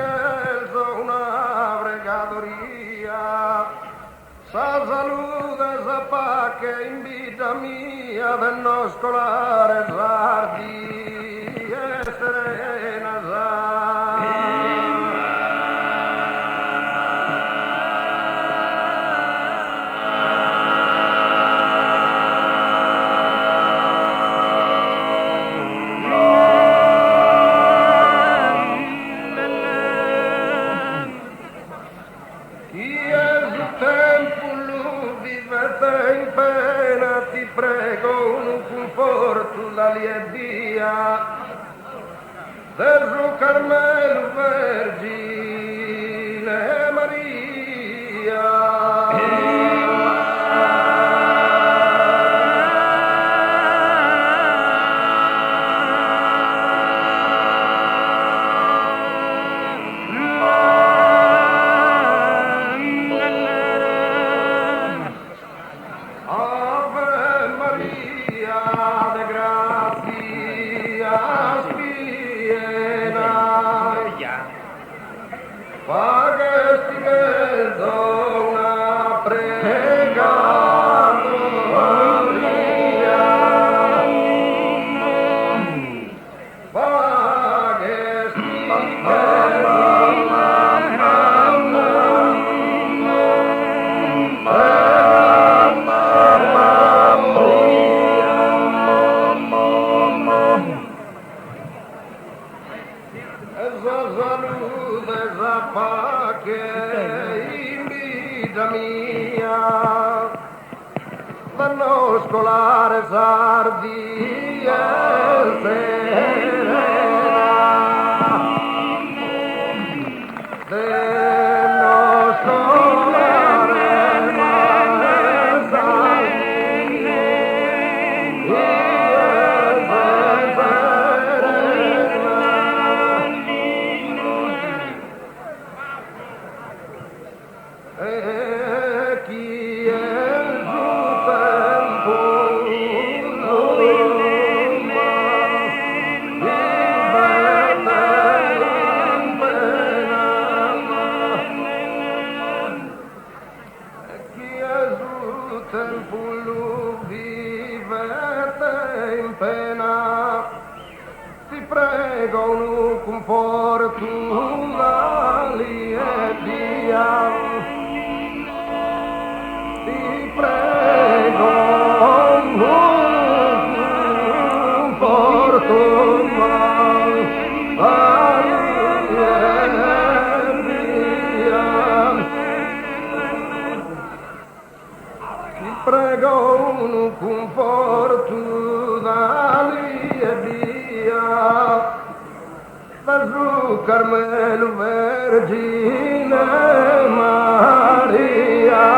chelzo una pregadoria, sa salude e sa pache in bidda mia de nos colare sas dies serenas. Chie su tempus lu vivet in pena ti prego unu cunfortu dali ebbia de su Carmelu Vergine Maria. Ave Maria de gràtzias piena, faghes ti chelzo una pregadoria. De nos colare sas dies serenas. De nos colare sas dies serenas. E chie su tempus vivet in pena E chie su tempus lu vivet in pena Ti prego unu cunfortu dali ebbia Ti prego unu cunfortu dali ebbia Ti prego unu cunfortu dali ebbia De su Carmelu Vergine Maria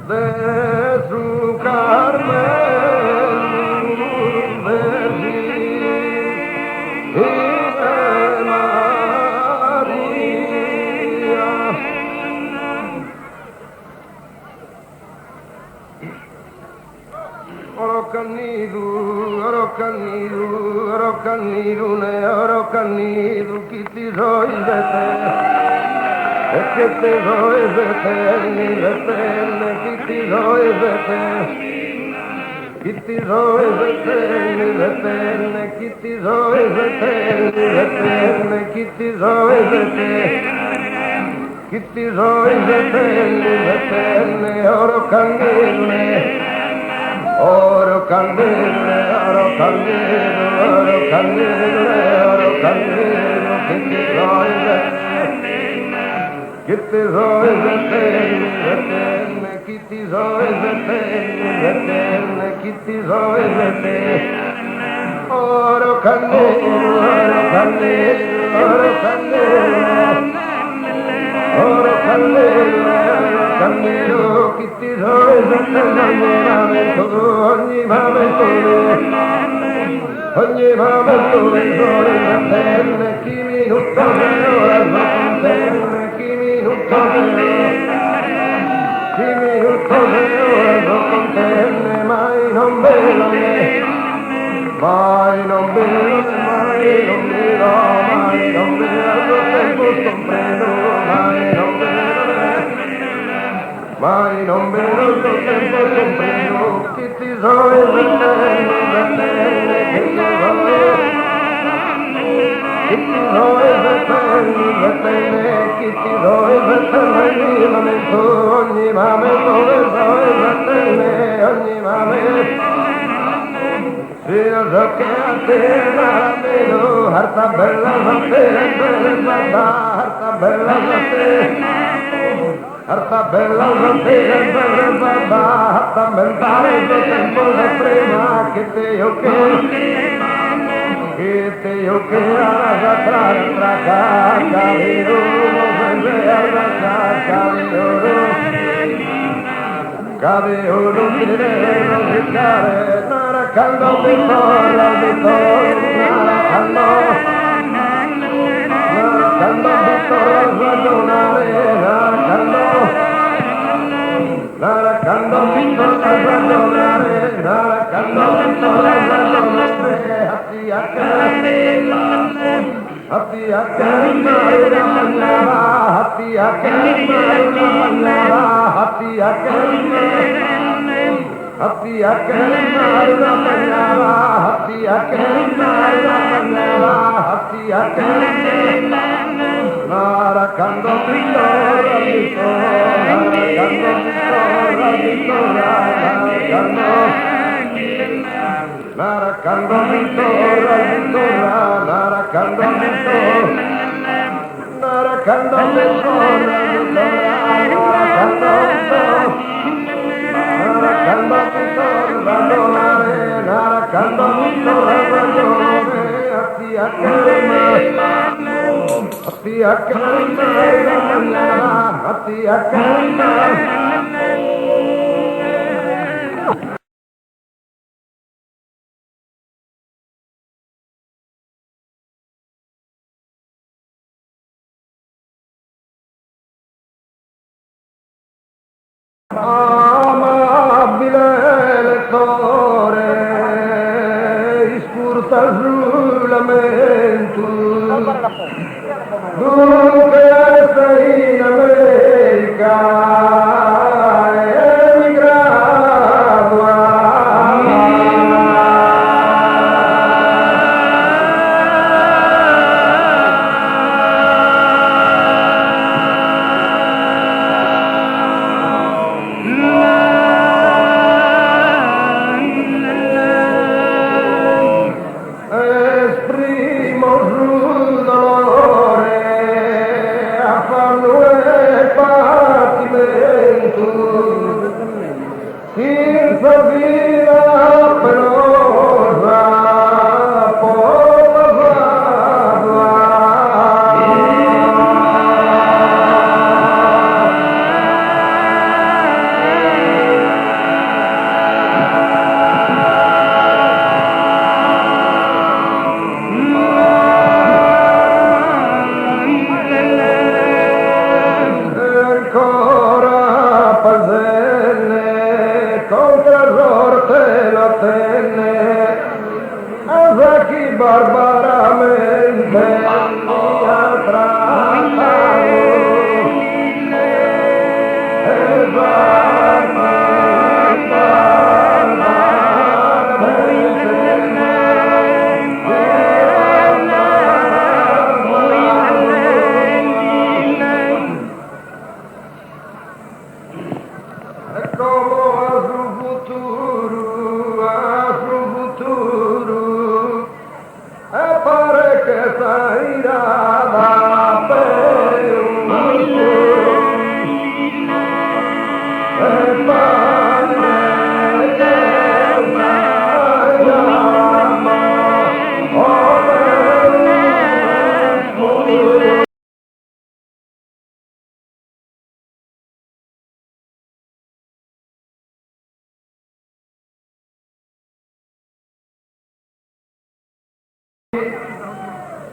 De su Carmelu Vergine Maria. Oro cannidu, oro cannidu, oro cannidu, ne oro cannidu, chi ti so isetende, e che ti so isetende, isetende, chi ti so isetende, chi ti so isetende, isetende, chi ti so isetende, isetende, chi ti so isetende. Chi ti so isetende, isetende, oro cannidu, oro cannidu, oro cannidu, oro cannidu, oro cannidu, chi ti so isetende, chi ti so isetende, isetende, chi ti so isetende, isetende, chi ti so isetende, oro cannidu, oro cannidu, oro cannidu, oro cannidu, oro cannidu, chi ti so isetende ogni momento, ogni momento, ogni momento ti so isetende, chi minuto de ora so contende, chi minuto de chi minuto de ora so contende, mai non vedo me, mai non vedo, mai non vedo, mai. tempus cumprendo mai non bido mai non bido su tempus cumprendo chi ti so isettende isettende chi ti so chi ti so isettende isettende chi ti so isettende ogni momento ogni momento ti so isettende ogni momento ਹਰਤਾ ਬੈਲਾ ਸਤੇ ਬਾਬਾ ਹਰਤਾ ਬੈਲਾ ਸਤੇ ਹਰਤਾ ਬੈਲਾ ਸਤੇ ਬਾਬਾ ਹਰਤਾ ਮਿਲਦਾ tempo de prima que te yo que que te yo que arrastra traca cabiro cabiro cabiro Naracando vittoria, vittoria, naracando Naracando vittoria, ragionare, naracando Naracando vittoria, ragionare, naracando vittoria, ragionare, Hatti ਹੱਤੀ ਅਕਰ ਮਾਰਾ ਹੱਤੀ ਅਕਰ ਮਾਰਾ ਹੱਤੀ ਅਕਰ ਹੱਤੀ ਅਕਰ ਮਾਰਾ ਹੱਤੀ ਅਕਰ ਮਾਰਾ ਹੱਤੀ ਅਕਰ ਨਾਰਾ ਪਿੱਤੋ ਰਵਿਤੋ ਨਾਰਾ ਪਿੱਤੋ ਰਵਿਤੋ ਨਾਰਾ Naracando vittoria, vittoria, naracando vittoria, naracando vittoria, vittoria, naracando naracando vittoria, naracando vittoria, ਹੱਤੀ ਅਕਰਮਾ ਹੱਤੀ ਅਕਰਮਾ Amabile lettore, iscurta su lamento, dunque sei in America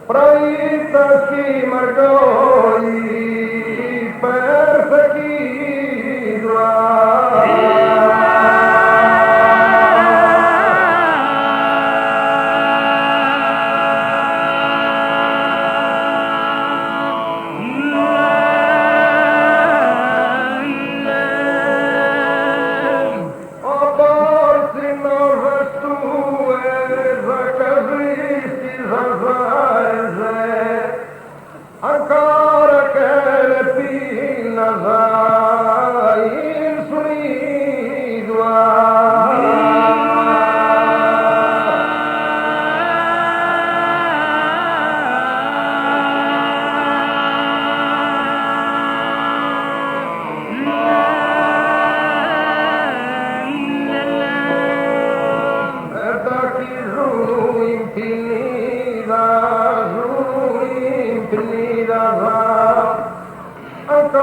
Proite si margoi perseguido.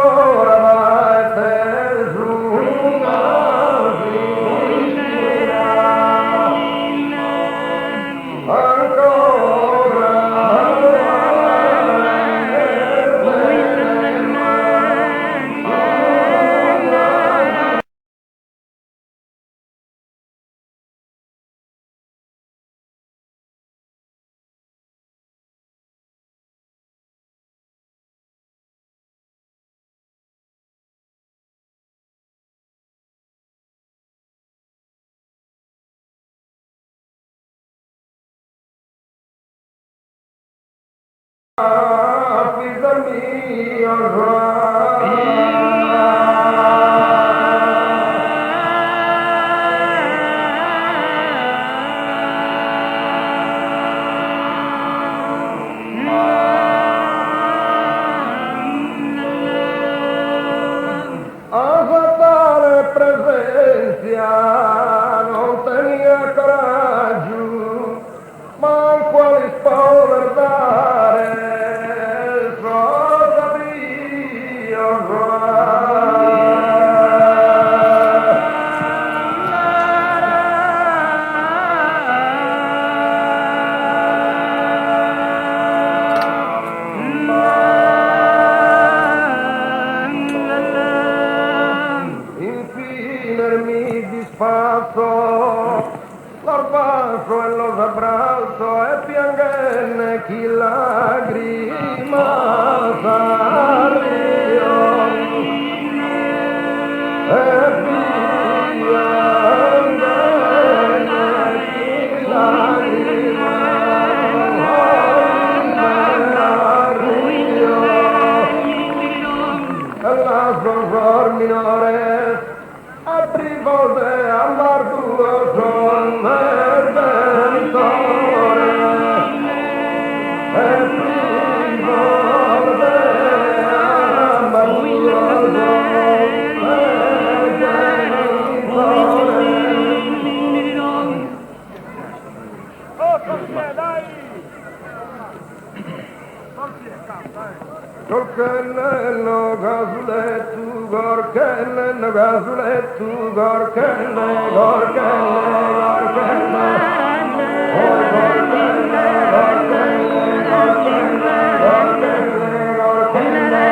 Ancora mai te una sera. Ancora Fiza mia. A fatale presenza non tenia coraggio, manco a rispondere dare, so Dio. Infine mi disfatto, l'orbaso e lo abbraccio e piangenne chi lagrima s'arriò. E piangenne chi lagrima arriò. La sor minore a privo de amar duo son redentore e privo de amar duo son redentore. Gorkelle gazulettu, gorkelle gazulettu, gorkelle, gorkelle, gorkelle. Oy gorkelle, gorkelle, gorkelle, gorkelle, gorkelle.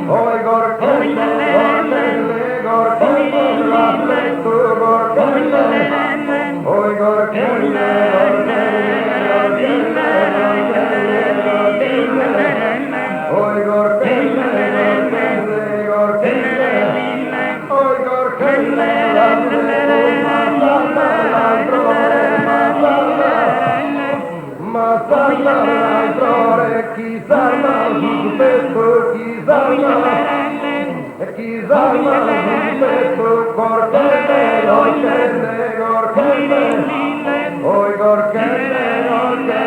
Oy gorkelle, gorkelle, gorkelle, gazulettu, gorkelle. Oy gorkelle, gorkelle, gorkelle, gorkelle, gorkelle. Oy gorkelle, gorkelle, gorkelle. Oy gorkelle, ma salvatore, chi salva su petto, chi salva, chi salva su petto, gorkelle, gorkelle, gorkelle. Oy gorkelle, gorkelle,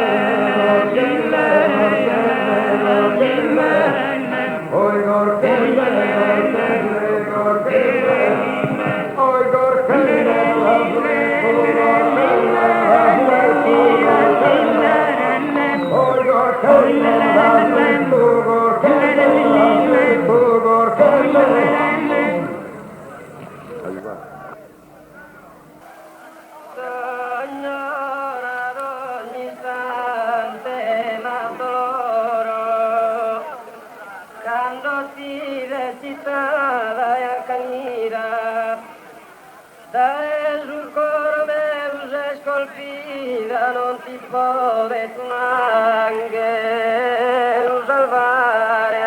gorkelle, gorkelle, gorkelle. Oy gorkelle, gorkelle, gorkelle. Oy gorkelle, gorkelle, gorkelle. Oy gorkelle, gorkelle, gorkelle. Signora d'ogni istante m'addoloro, cando t'ido eccitada e accanida, dae su coro meu ses colpida, non ti podet un anghelu salvare.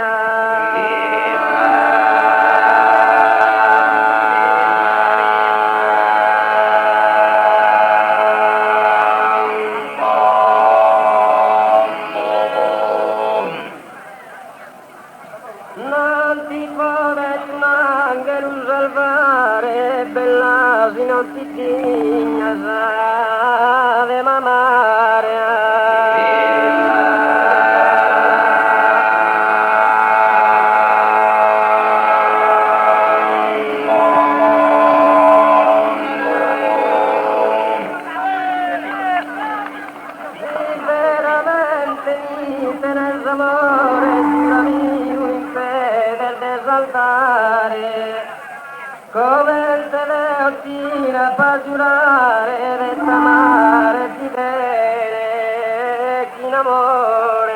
Non ti podet un anghelu salvare, bella, si non ti dignas de m'amare. Si veramente mi tenes amore, giurami in fede del s'altare, comente deo ti l'apo giurare de t'amare fidele chin amore.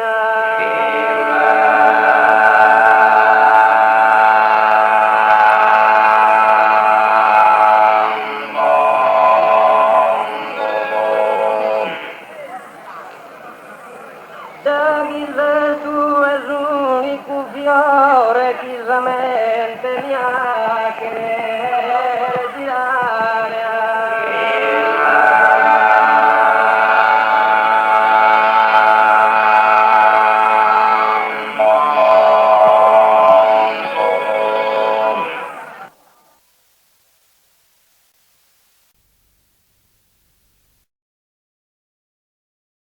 Da chi ses tue s'unicu fiore.